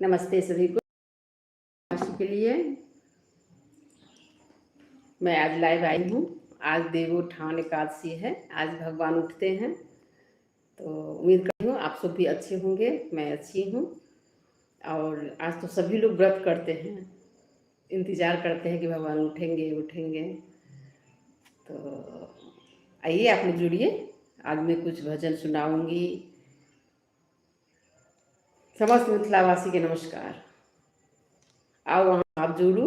नमस्ते सभी को के लिए मैं आज लाइव आई हूँ। आज देवोत्थान एकादशी है, आज भगवान उठते हैं। तो उम्मीद करती हूँ आप सब भी अच्छे होंगे, मैं अच्छी हूँ। और आज तो सभी लोग व्रत करते हैं, इंतज़ार करते हैं कि भगवान उठेंगे उठेंगे। तो आइए आप लोग जुड़िए, आज मैं कुछ भजन सुनाऊंगी। समस्त मिथिलावासी के नमस्कार। आउ अहाँ आप जुड़ू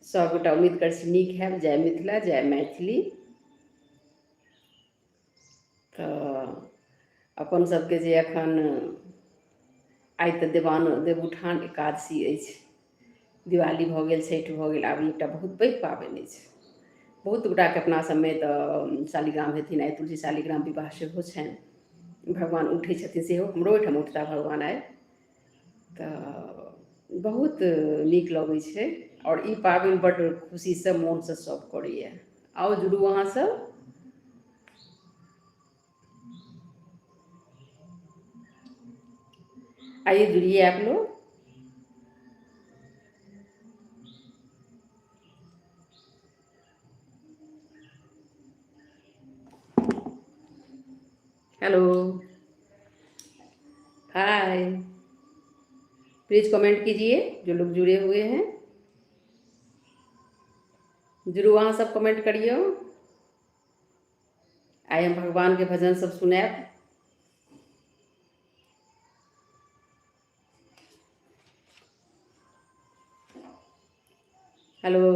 सबगोटा, उम्मीद करै छी नीक हैब। जय मिथिला, जय मैथिली। तऽ अपन सबके जे एखन आइ तऽ देवउठान एकादशी अछि, दिवाली भऽ गेल, छठि भऽ गेल, आब ई एकटा बहुत पैघ पाबनि अछि। बहुत गोटाके अपना सबमे तऽ शालिग्राम हेथिन, आइ तुलसी शालिग्राम विवाह सेहो छनि, भगवान उठै छथिन सेहो, हमरो ओहिठाम उठता भगवान आइ। तऽ बहुत नीक लगै छै आओर ई पाबनि बड्ड खुशीसँ मोनसँ सब करैए। आउ जुड़ू अहाँ सब। आइए जुड़िए आप लोग। हेलो, हाय, प्लीज़ कमेंट कीजिए जो लोग जुड़े हुए हैं, जरूर वहाँ सब कमेंट करियो। आइ हम भगवान के भजन सब सुनायब। हेलो,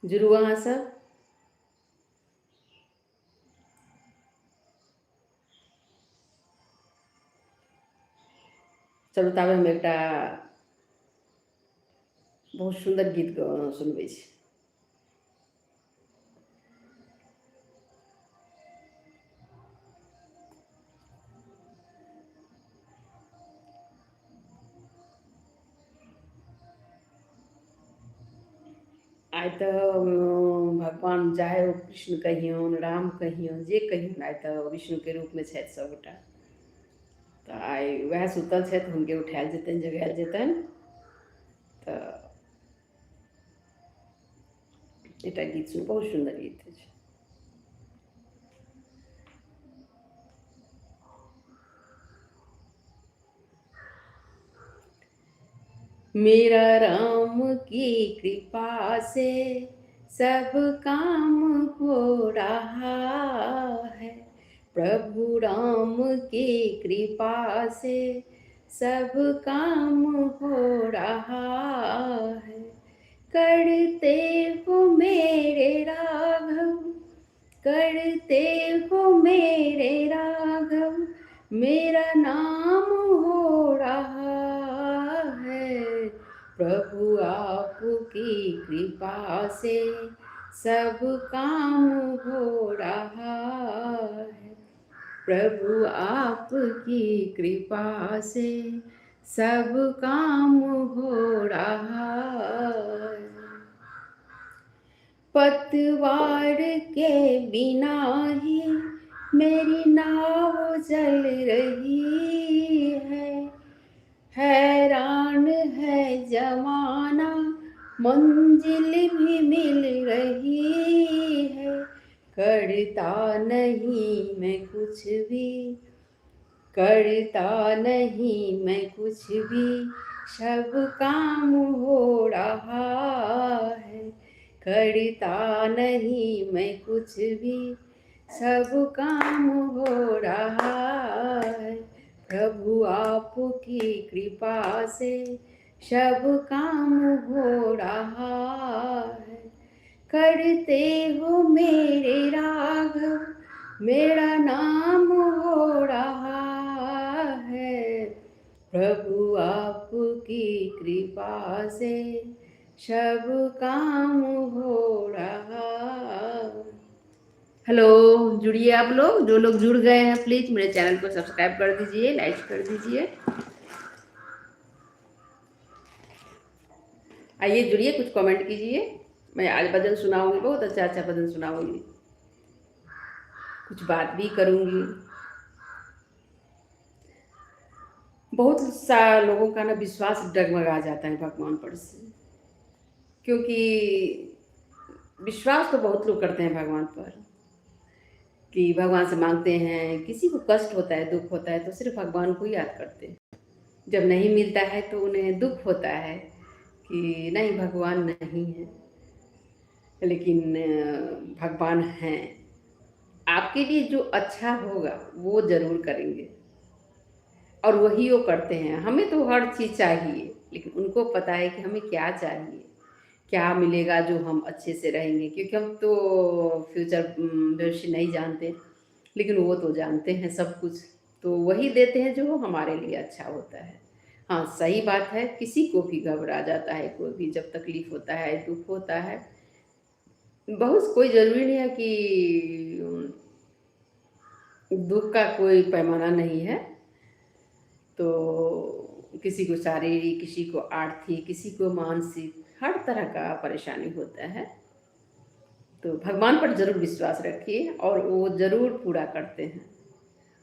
जुड़ू अहाँ सब। चलू ताबे हम एकटा बहुत सुन्दर गीत सुनबै छी। आइ तऽ भगवान चाहे ओ कृष्ण कहियौन, राम कहियौन, जे कहियौन, आइ तऽ विष्णुके रूपमे छथि सभगोटा। तऽ आइ उएह सुतल छथि, हुनके उठायल जेतनि, जगायल जेतनि। तऽ एकटा गीत सुन, बहुत सुन्दर गीत अछि। मेरा राम की कृपा से सब काम हो रहा है, प्रभु राम की कृपा से सब काम हो रहा है। करते हो मेरे राघव, करते हो मेरे राघव, मेरा नाम हो रहा है। प्रभु आपकी कृपा से सब काम हो रहा है, प्रभु आपकी कृपा से सब काम हो रहा है। पतवार के बिना ही मेरी नाव जल रही है, हैरान है जमाना मंजिल भी मिल रही है। करता नहीं मैं कुछ भी, करता नहीं मैं कुछ भी, सब काम हो रहा है। करता नहीं मैं कुछ भी, सब काम हो रहा है। प्रभु आपकी कृपा से सब काम हो रहा है। करते हो मेरे राघव, मेरा नाम हो रहा है। प्रभु आपकी कृपा से सब काम हो रहा। हेलो, जुड़िए आप लोग। जो लोग जुड़ गए हैं प्लीज़ मेरे चैनल को सब्सक्राइब कर दीजिए, लाइक कर दीजिए। आइए जुड़िए, कुछ कमेंट कीजिए। मैं आज भजन सुनाऊंगी, बहुत अच्छा अच्छा भजन सुनाऊंगी, कुछ बात भी करूंगी। बहुत सा लोगों का ना विश्वास डगमगा जाता है भगवान पर से, क्योंकि विश्वास तो बहुत लोग करते हैं भगवान पर, कि भगवान से मांगते हैं, किसी को कष्ट होता है, दुख होता है तो सिर्फ भगवान को ही याद करते हैं। जब नहीं मिलता है तो उन्हें दुख होता है कि नहीं भगवान नहीं है, लेकिन भगवान हैं। आपके लिए जो अच्छा होगा वो ज़रूर करेंगे और वही वो करते हैं। हमें तो हर चीज़ चाहिए, लेकिन उनको पता है कि हमें क्या चाहिए, क्या मिलेगा जो हम अच्छे से रहेंगे, क्योंकि हम तो फ्यूचर भविष्य नहीं जानते, लेकिन वो तो जानते हैं सब कुछ, तो वही देते हैं जो हमारे लिए अच्छा होता है। हाँ, सही बात है, किसी को भी घबरा जाता है कोई भी जब तकलीफ़ होता है, दुख होता है, बहुत कोई ज़रूरी नहीं है कि दुख का कोई पैमाना नहीं है। तो किसी को शारीरिक, किसी को आर्थिक, किसी को मानसिक, हर तरह का परेशानी होता है। तो भगवान पर ज़रूर विश्वास रखिए और वो ज़रूर पूरा करते हैं।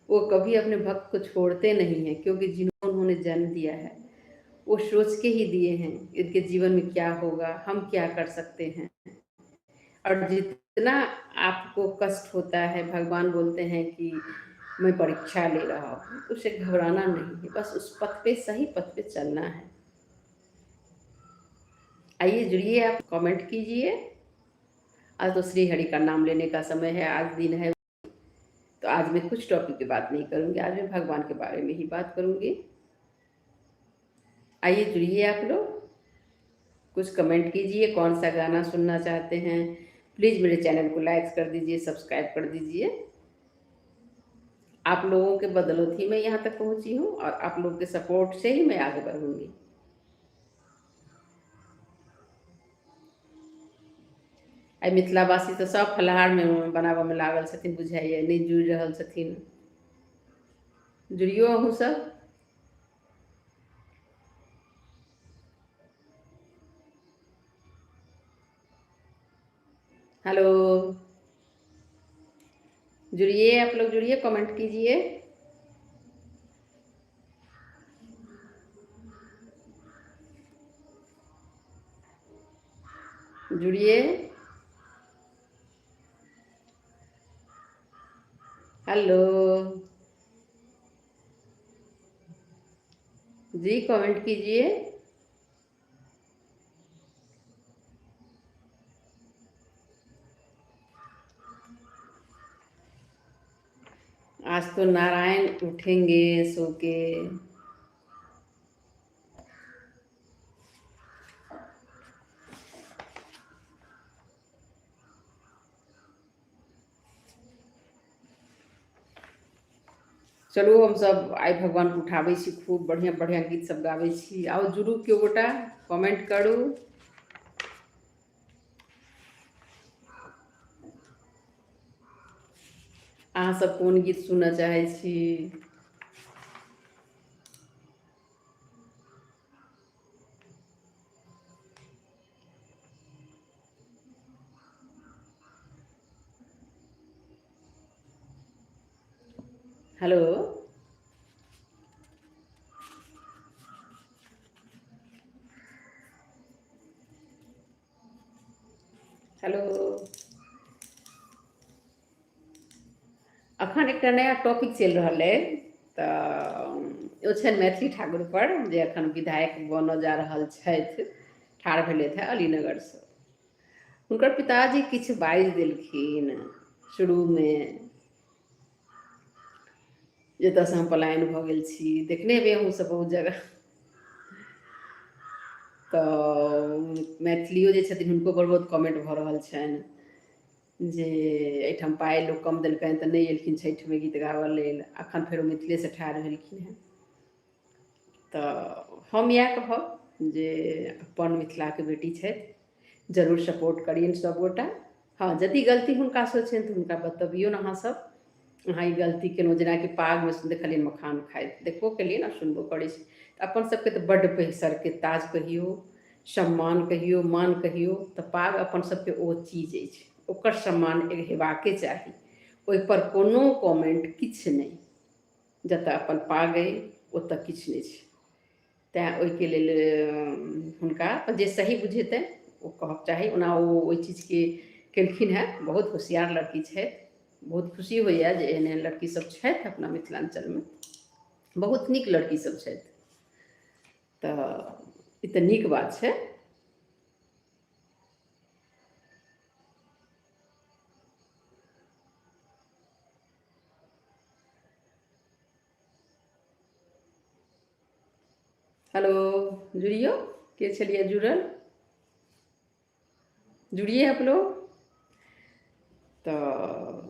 वो कभी अपने भक्त को छोड़ते नहीं हैं, क्योंकि जिन्होंने उन्होंने जन्म दिया है वो सोच के ही दिए हैं इनके जीवन में क्या होगा, हम क्या कर सकते हैं। और जितना आपको कष्ट होता है, भगवान बोलते हैं कि मैं परीक्षा ले रहा हूँ, उसे घबराना नहीं है, बस उस पथ पे, सही पथ पे चलना है। आइए जुड़िए, आप कमेंट कीजिए। आज तो श्री हरि का नाम लेने का समय है, आज दिन है, तो आज मैं कुछ टॉपिक की बात नहीं करूँगी, आज मैं भगवान के बारे में ही बात करूँगी। आइए जुड़िए आप लोग, कुछ कमेंट कीजिए, कौन सा गाना सुनना चाहते हैं। प्लीज़ मेरे चैनल को लाइक कर दीजिए, सब्सक्राइब कर दीजिए। आप लोगों के बदौलत ही मैं यहाँ तक पहुँची हूँ और आप लोगों के सपोर्ट से ही मैं आगे बढ़ूँगी। आइ मिथिलावासी तऽ सब फलाहारमे बनाबऽमे लागल छथिन, बुझाइए नहि जुड़ि रहल छथिन। जुड़ियौ अहूँ सब। हेलो, जुड़िए आप लोग, जुड़िए, कमेंट कीजिए। जुड़िए। हेलो जी, कमेंट कीजिए। आज तो नारायण उठेंगे सो के। चलू हम सब आइ भगवान के उठाबै छी, खूब बढ़िया बढ़िया गीत सब गाबै छी। आउ जुड़ू, केओ गोटा कमेंट करू। अहाँ सब कोन गीत सुनऽ चाहै छी? Hello, hello. अखन एकटा नया टॉपिक चलि रहल अइ, तऽ ओ छनि मैथिली ठाकुर पर, जे अखन विधायक बनऽ जा रहल छथि, ठाढ़ भेलथि हेँ अलीनगरसँ। हुनकर पिताजी किछु बाजि देलखिन शुरूमे, जतऽसँ हम पलायन भऽ गेल छी, देखने हेबै अहूँ सब बहुत जगह। तऽ मैथिलियो जे छथिन हुनको पर बहुत कमेंट भऽ रहल छनि जे एहिठाम पाइ लोक कम देलकनि तऽ नहि एलखिन छठिमे गीत गाबऽ लेल, अखन फेर ओ मिथिलेसँ ठाढ़ भेलखिन हेँ। तऽ हम इएह कहब जे अपन मिथिलाके बेटी छथि, जरूर सपोर्ट करियनि सभगोटा। हँ, यदि गलती हुनकासँ छनि तऽ हुनका बतबियौन अहाँ सब, अहाँ ई गलती केलहुँ। जेनाकि पागमे देखलियनि मखान खाइत, देखबो केलियनि आ सुनबो करै छी। तऽ अपन सबके तऽ बड्ड पैघ सरके ताज कहियौ, सम्मान कहियौ, मान कहियौ, तऽ पाग अपन सबके ओ चीज अछि, ओकर सम्मान हेबाके चाही। ओहिपर कोनो कमेंट किछु नहि। जतऽ अपन पाग अइ ओतऽ किछु नहि छै। तैँ ओहिके लेल हुनका जे सही बुझेतनि ओ कहक चाही। ओना ओ ओहि चीजके केलखिन हेँ, बहुत होशियार लड़की छथि। बहुत खुशी होइए जे एहन एहन लड़की सब छथि अपना मिथिलाञ्चलमे, बहुत नीक लड़की सब छथि। तऽ ई तऽ नीक बात छै। हेलो, जुड़ियौ, के छलियै जुड़ल? जुड़िए आप लोग। तऽ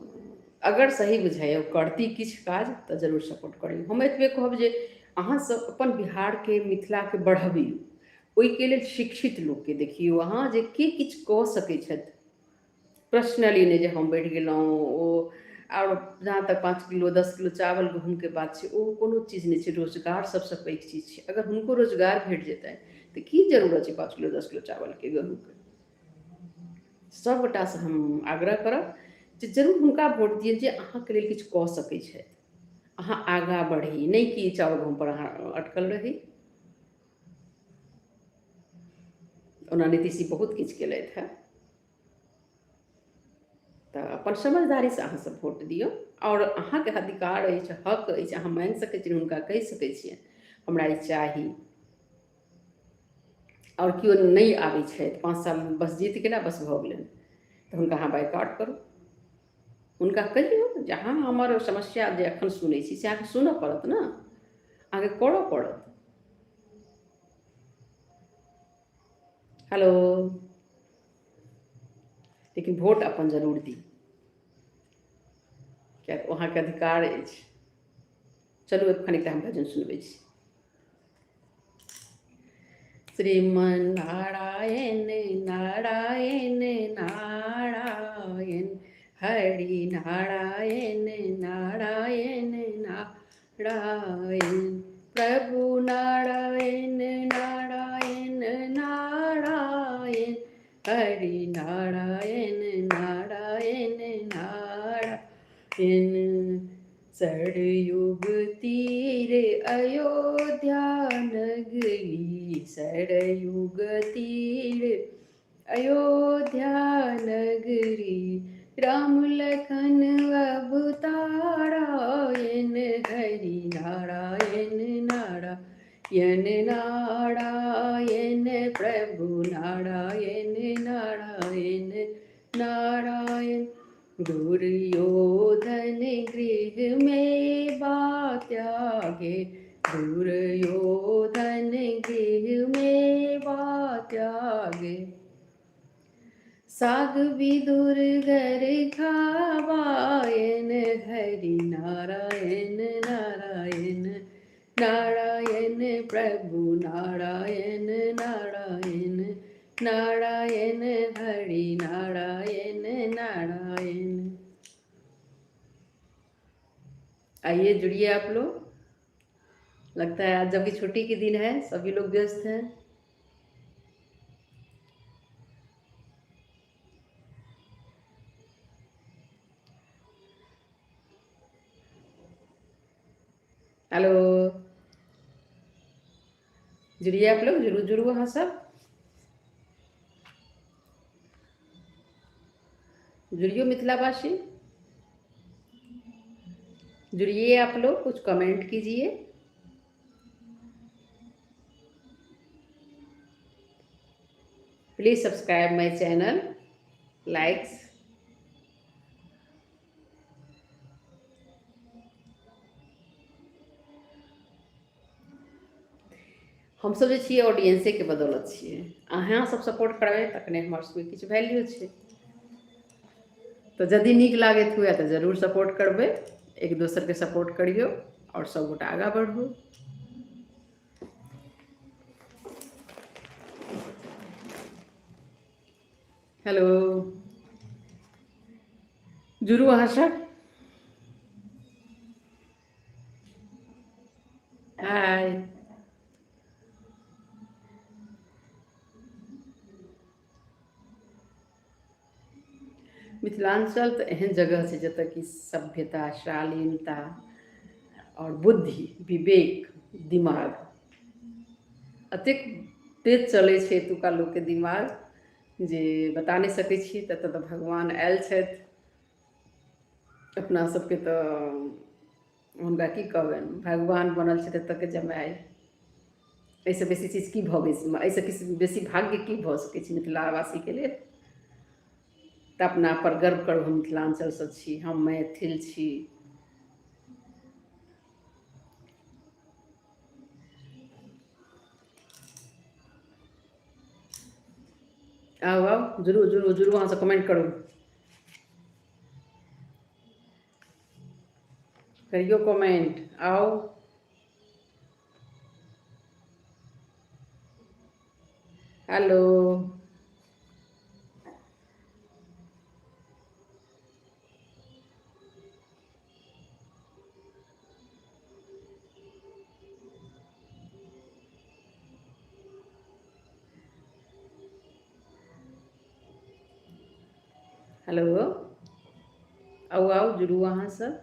अगर सही बुझाइए करती किछु काज तऽ जरूर सपोर्ट करियौ। हम एतबे कहब जे अहाँसभ अपन बिहारके मिथिलाके बढ़बियौ, ओहिके लेल शिक्षित लोकके देखियौ अहाँ जे के किछु कऽ सकै छथि। पर्सनली नहि जे हम बढ़ि गेलहुँ ओ, आओर जहाँ तक 5 किलो 10 किलो चावल गहूँमके बात छै, ओ कोनो चीज नहि छै। रोजगार सबसँ पैघ चीज छै। अगर हुनको रोजगार भेट जेतनि तऽ की जरूरत छै 5 किलो 10 किलो चावलके गहूँमके? सभगोटासँ हम आग्रह करब जे जरूर हुनका वोट दिअ जे अहाँके लेल किछु कऽ सकै छथि, अहाँ आगाँ बढ़ी, नहि कि चाउर गहूँमपर अहाँ अटकल रही। ओना नीतीश जी बहुत किछु केलथि हेँ। तऽ अपन समझदारीसँ अहाँ सब वोट दियौ, आओर अहाँके अधिकार अछि, हक अछि, अहाँ माँगि सकै छियनि, हुनका कहि सकै छियनि हमरा ई चाही। आओर केओ नहि आबै छथि, 5 साल बस जीत गेला, बस भऽ गेलनि, तऽ हुनका अहाँ बाइकआउट करू। हुनका कहियौ जे अहाँ हमर समस्या जे एखन सुनै छी से अहाँके सुनऽ पड़त ने, अहाँके करऽ पड़त। हेलो, लेकिन वोट अपन जरूर दी, किएक तऽ अहाँके अधिकार अछि। चलू एखन एकटा हम भजन सुनबै छी। श्रीमन नारायण नारायण नारायण हरि नारायण नारायण नारायण प्रभु नारायण नारायण नारायण हरि नारायण नारायण नारायण। सरयुग तीर अयोध्या नगरी, सरयुग तीर अयोध्या नगरी, राम लखन अवतारायण हरि नारायण नारायण नारायण प्रभु नारायण नारायण नारायण। दुर्योधन गृह में त्यागे, दुर्योधन गृह में त्यागे, साग विदुर घर खावायन हरि नारायण नारायण नारायण प्रभु नारायण नारायण नारायण हरि नारायण नारायण। आइए जुड़िए आप लोग। लगता है आज जबकि छुट्टी के दिन है, सभी लोग व्यस्त हैं। हेलो, जुड़िए आप लोग, जरूर जुड़ू अहाँ सब जुड़ियो। मिथिलावासी जुड़िए आप लोग, कुछ कमेंट कीजिए। Please subscribe my channel, likes. हमसब जे छियै ऑडियंसे के बदौलत छियै, अहाँ सब सपोर्ट करबै तखने हमर सबके किछु वैल्यू छै। तऽ यदि नीक लागैत हुए तऽ जरूर सपोर्ट करबै, एक दोसरके सपोर्ट करियौ आओर सबगोटा आगाँ बढ़ू। हेलो, जुड़ू अहाँ सब। हाय, मिथिलाञ्चल तऽ एहन जगह छै जतऽ कि सभ्यता, शालीनता आओर बुद्धि, विवेक दिमाग एतेक तेज चलै छै एतुका लोकके दिमाग जे बता नहि सकै छी। ततऽ तऽ भगवान आयल छथि। अपना सबके तऽ हुनका की कहबनि, भगवान बनल छथि एतऽके जमाय। एहिसँ बेसी चीज की भऽ गेल? एहिसँ किछु बेसी भाग्य की भऽ सकै छै मिथिलावासीके लेल? तऽ अपना पर गर्व करू, हम मिथिलाञ्चलसँ छी, हम मैथिल छी। आउ आउ, जुड़ू जुड़ू जुड़ू, अहाँसँ कमेंट करू, करियौ कमेंट, आउ। हेलो हेलो, आउ आउ, जुड़ू अहाँ सब।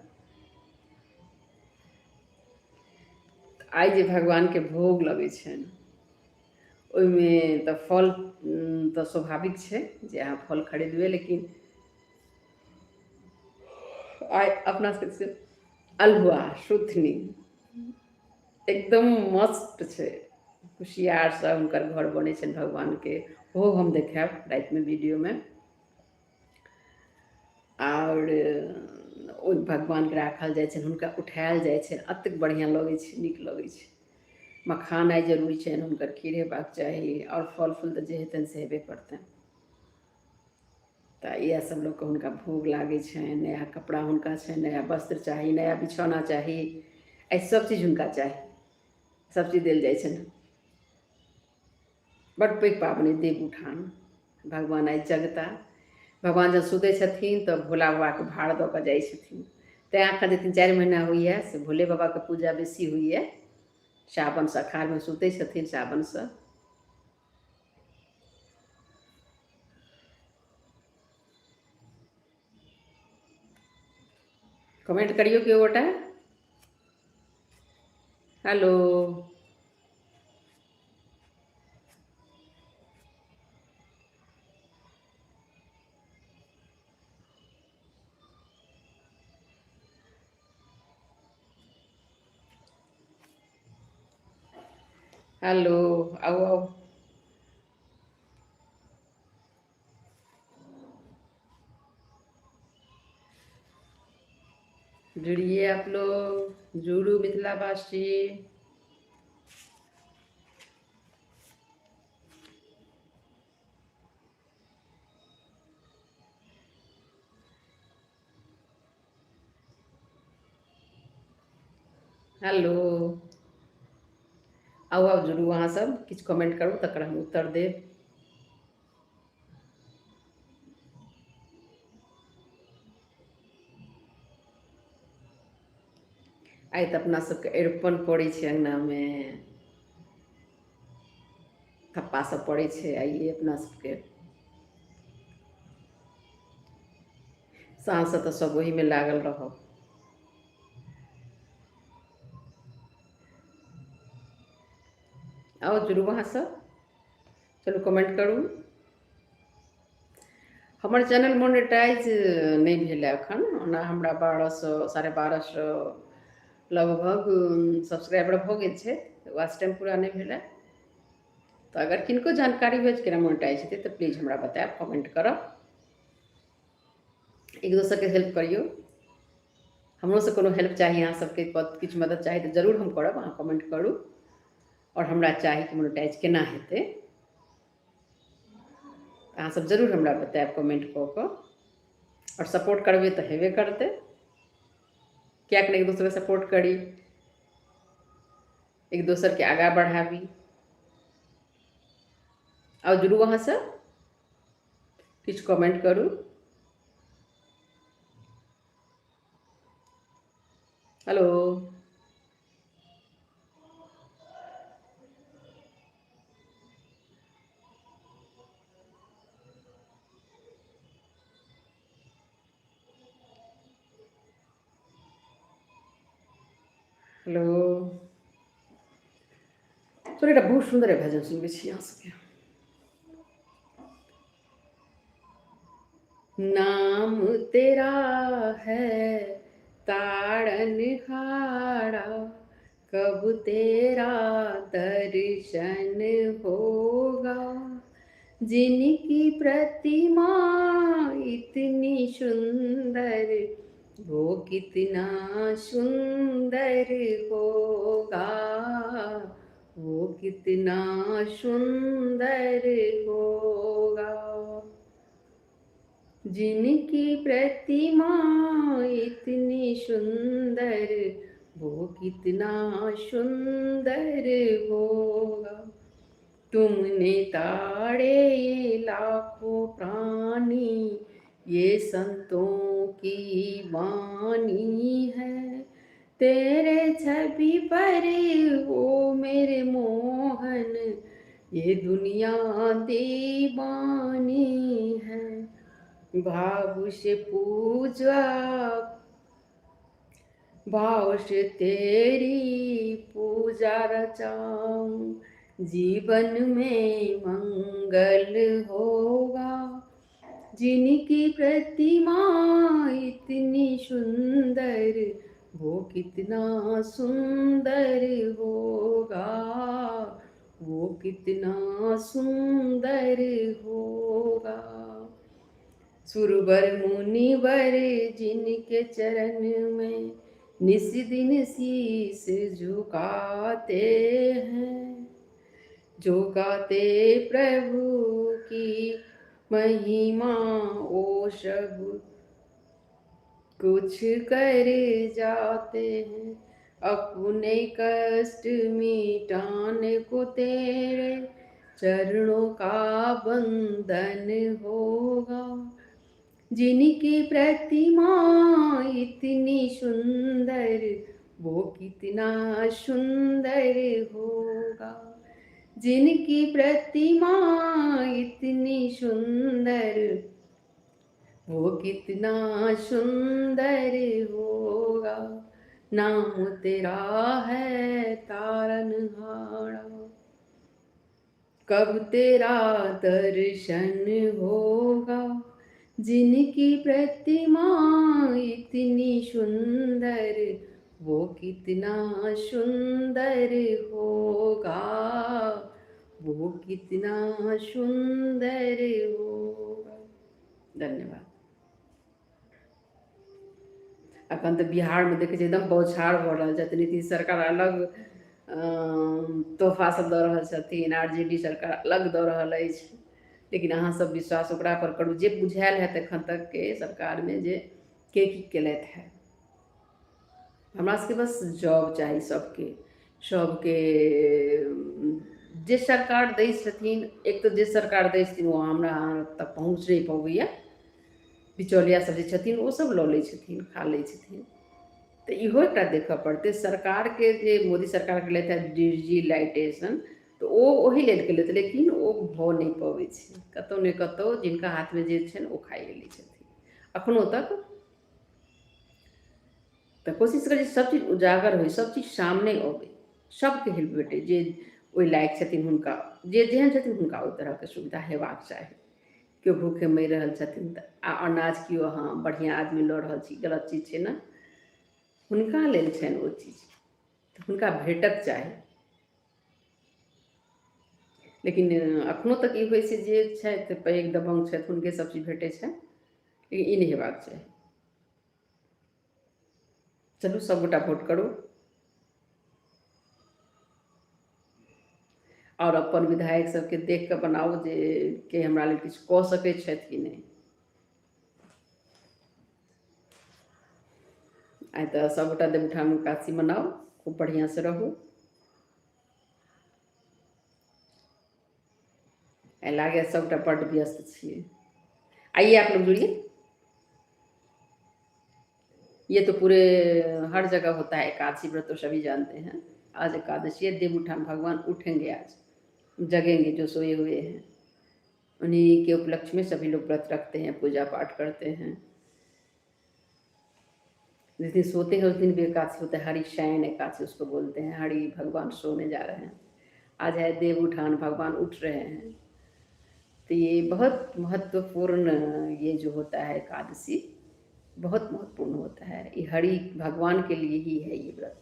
आइ जे भगवानके भोग लगै छनि ओहिमे तऽ फल तऽ स्वाभाविक छै जे अहाँ फल खरीदबै, लेकिन आइ अपना सबके अल्हुआ सुथनी एकदम मस्त छै। कुशियारसँ हुनकर घर बनै छनि भगवानके, ओहो हम देखायब रातिमे वीडियोमे। आओर ओहि भगवानके राखल जाइ छनि, हुनका उठायल जाइ छनि, एतेक बढ़िआँ लगै छै, नीक लगै छै। मखान आइ जरूरी छनि, हुनकर खीर हेबाक चाही, आओर फल फूल तऽ जे हेतनि से हेबे करतनि। तऽ इएह सब लोकके हुनका भोग लागै छनि। नया कपड़ा हुनका छनि, नया वस्त्र चाही, नया बिछौना चाही, एहि सब चीज हुनका चाही, सब चीज देल जाइ छनि। बड पैघ पाबनि देव उठान। भगवान आइ जगता। भगवान जब सुतै छथिन तऽ भोला बाबाके भार दऽ कऽ जाइ छथिन। तैँ एखन जे 3-4 महीना होइए से भोले बाबाके पूजा बेसी होइए। सावनसँ अखाढ़मे सुतै छथिन सावनसँ। कमेंट करियौ केओ गोटा। हेलो हेलो, आउ आउ, जुड़िए आप लोग, जुड़ू मिथिलावासी। हेलो, आउ आउ, जुड़ू अहाँ सब, किछु कमेंट करू तकर हम उत्तर देब। आइ तऽ अपना सबके अरिपन पड़ै छै अङ्गनामे, थप्पा सब पड़ै छै आइए अपना सबके। साँझसँ तऽ सब ओहीमे लागल रहब। आउ जुड़ू अहाँ सब, चलू कमेंट करू। हमर चैनल मोनेटाइज नहि भेल एखन, ओना हमरा 1200 1250 लगभग सब्सक्राइबर भऽ गेल छै, वाच टाइम पूरा नहि भेल। तऽ अगर किनको जानकारी हुए केना मोनेटाइज हेतै तऽ प्लीज हमरा बतायब, कमेंट करब, एक दोसरके हेल्प करियौ। हमरोसँ कोनो हेल्प चाही, अहाँ सबके किछु मदद चाही तऽ जरूर हम करब, अहाँ कमेंट करू। आओर हमरा चाही कि मोनेटाइज केना हेतै, अहाँ सब जरूर हमरा बतायब कमेंट कऽ कऽ। आओर सपोर्ट करबै तऽ हेबे करतै, किएक नहि एक दोसरके सपोर्ट करी, एक दोसरके आगाँ बढ़ाबी। आउ जुड़ू अहाँ सब, किछु कमेंट करू। हेलो हेलो, चलू, एकटा बहुत सुन्दर भजन सुनबै छी अहाँ सबके। नाम तेरा है ताड़न हारा, कब तेरा दर्शन होगा। जिनकी प्रतिमा इतनी सुंदर, वो कितना सुंदर होगा, वो कितना सुंदर होगा। जिनकी प्रतिमा इतनी सुंदर, वो कितना सुंदर होगा। तुमने ताड़े लाखों प्राणी, ये संतों की वाणी है। तेरे छवि पर ओ मेरे मोहन, ये दुनिया दीवानी है। भाव से पूजा, भाव से तेरी पूजा रचाऊं, जीवन में मंगल होगा। जिनकी प्रतिमा इतनी सुंदर, वो कितना सुंदर होगा, वो कितना सुंदर होगा। सुरवर मुनिवर जिनके चरण में निस दिन शीस झुकाते हैं, जो गाते प्रभु की महिमा, ओ सब कुछ कर जाते हैं। अपने कष्ट मिटाने को तेरे चरणों का बंधन होगा। जिनकी प्रतिमा इतनी सुंदर, वो कितना सुंदर होगा। जिनकी प्रतिमा इतनी सुंदर, वो कितना सुंदर होगा। नाम तेरा है तारन हारा, कब तेरा दर्शन होगा। जिनकी प्रतिमा इतनी सुंदर, वो कितना सुंदर होगा, वो कितना सुंदर होगा। धन्यवाद। अखन तऽ बिहारमे देखै छियै, एकदम बौछार भऽ रहल छथि। नीतीश सरकार अलग तोहफा सब दऽ रहल छथिन, आरजेडी सरकार अलग दऽ रहल अछि। लेकिन अहाँ सब विश्वास ओकरा पर करू जे बुझायल हैत एखन तकके सरकारमे जे के की केलथि है। हमरा सबके बस जॉब चाही सबके। सबके जे सरकार दै छथिन, एक तऽ जे सरकार दै छथिन ओ हमरा अहाँ तक पहुँच नहि पबैया। बिचौलिया सब जे छथिन ओ सब लऽ लै छथिन, खा लै छथिन। तऽ इहो एकटा देखऽ पड़तै सरकारके, जे मोदी सरकार केलथि है डिजिलाइटेशन, तऽ ओ ओहि लेल केलथि, लेकिन ओ भऽ नहि पबै छै। कतहु ने कतहु जिनका हाथमे जे छनि ओ खाइए लै छथिन अखनो तक। तऽ कोशिश करै सब चीज उजागर होइ, सब चीज सामने अबै, सबके हेल्प भेटै। जे ओहि लायक छथिन हुनका, जे जेहन छथिन हुनका ओहि तरहके सुविधा हेबाक चाही। केओ भूखे मरि रहल छथिन तऽ आ अनाज केओ अहाँ बढ़िआँ आदमी लऽ रहल छी, गलत चीज छै ने। हुनका लेल छनि ओ चीज, तऽ हुनका भेटक चाही। लेकिन अखनो तक ई होइ छै, जे छथि पैघ दबंग छथि हुनके सब चीज भेटै छनि, लेकिन ई नहि हेबाक चाही। चलू, सबगोटा वोट करू आओर अपन विधायक सबके देख कऽ बनाउ जे के हमरा लेल किछु कऽ सकै छथि कि नहि। आइ तऽ सबगोटा देवउठान एकादशी मनाउ, खूब बढ़िआँसँ रहू। आइ लागैए सबगोटा बड्ड व्यस्त छियै। आइए आप लोग जुड़िए। ये तो पूरे हर जगह होता है एकादशी व्रत, तो सभी जानते हैं। आज एकादशी है, देव उठान, भगवान उठेंगे, आज जगेंगे जो सोए हुए हैं। उन्हीं के उपलक्ष्य में सभी लोग व्रत रखते हैं, पूजा पाठ करते हैं। जिस दिन सोते हैं उस दिन भी एकादशी होता है। हरि शयन एकादशी उसको बोलते हैं। हरि भगवान सोने जा रहे हैं। आज है देवउठान, भगवान उठ रहे हैं। तो ये बहुत महत्वपूर्ण, ये जो होता है एकादशी, बहुत महत्वपूर्ण होता है। ये हरि भगवान के लिए ही है ये व्रत,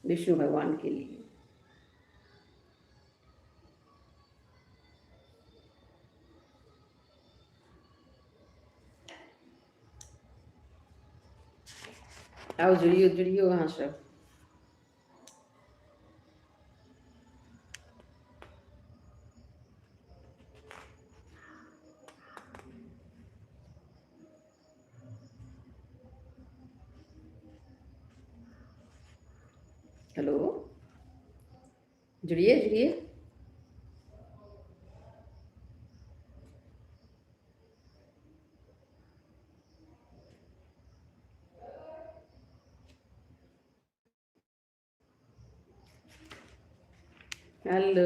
विष्णु भगवान के लिए। आओ जुड़ियो जुड़ियो वहाँ सब। हेलो, जुड़िए जुड़िए। हेलो,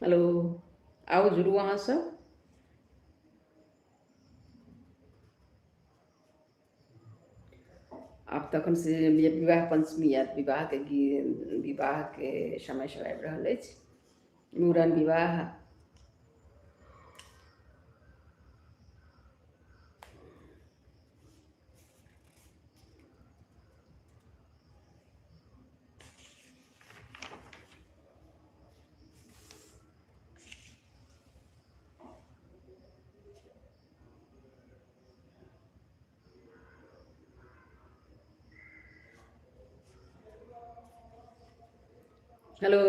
हेलो, आओ जुड़ू वहाँ सब। आब तखन से विवाह पंचमी आयत, विवाहके गीत, विवाहके समय सब आबि रहल अछि, मूड़न विवाह। हेलो,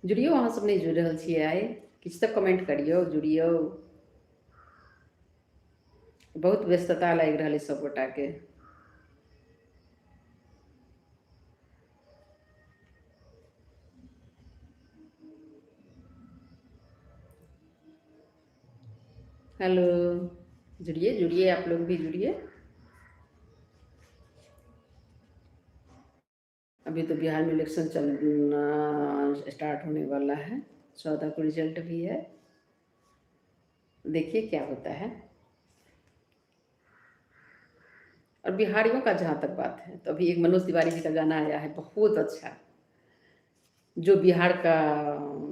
जुड़ियौ, अहाँ सब नहि जुड़ि रहल छियै आइ, किछु तऽ कमेंट करियौ, जुड़ियौ। बहुत व्यस्तता लागि रहल अछि सब गोटाके। हेलो, जुड़िए जुड़िए, आप लोग भी जुड़िए। अभी तो बिहार में इलेक्शन चल स्टार्ट होने वाला है, 14 को रिजल्ट भी है, देखिए क्या होता है। और बिहारियों का जहाँ तक बात है तो अभी एक मनोज तिवारी जी का गाना आया है बहुत अच्छा, जो बिहार का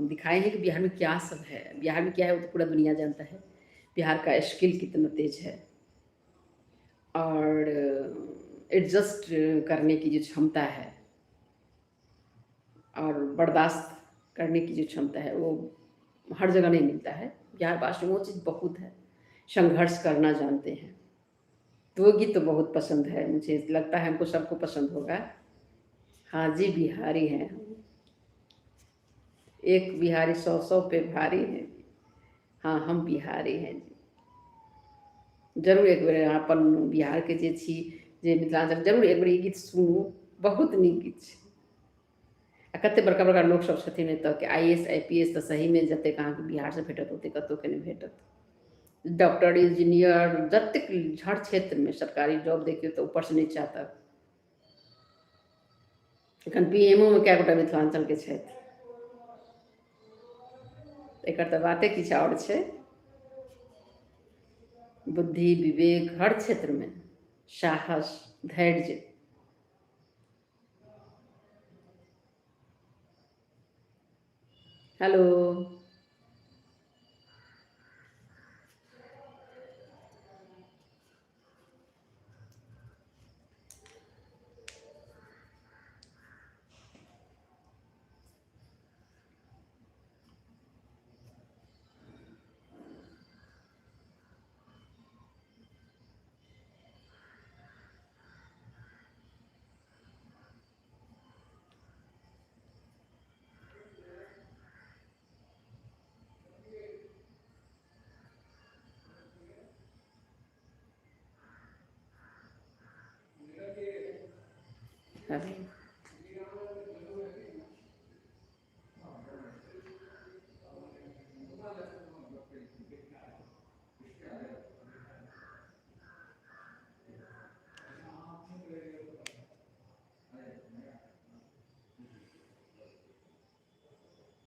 दिखाए हैं कि बिहार में क्या सब है, बिहार में क्या है वो तो पूरा दुनिया जानता है। बिहार का स्किल कितना तेज है और एडजस्ट करने की जो क्षमता है और बर्दाश्त करने की जो क्षमता है वो हर जगह नहीं मिलता है। बिहार वासी में वो चीज़ बहुत है, संघर्ष करना जानते हैं। तो वो गीत तो बहुत पसंद है मुझे, लगता है हमको सबको पसंद होगा। हाँ जी, बिहारी हैं हम, एक बिहारी सौ सौ पे भारी हैं। हाँ, हम बिहारी हैं जी। जरूर एक बेर अपन बिहार के जे छी, जे मिथिलांचल, जरूर एक बेर ई गीत सुनू, बहुत नीक गीत छै। आ कते बड़का बड़का लोक सब छथिन एतऽके, I S I P S तऽ सहीमे जतेक अहाँके बिहारसँ भेटत ओतेक कतहुके नहि भेटत। डॉक्टर इंजीनियर जतेक हर क्षेत्रमे सरकारी जॉब देखियौ तऽ ऊपरसँ नीचा तक। एखन पी एम ओ मे कए गोटा मिथिलाञ्चलके छथि, एकर तऽ बाते किछु आओर छै। बुद्धि विवेक हर क्षेत्रमे, साहस धैर्य। Hello, hello,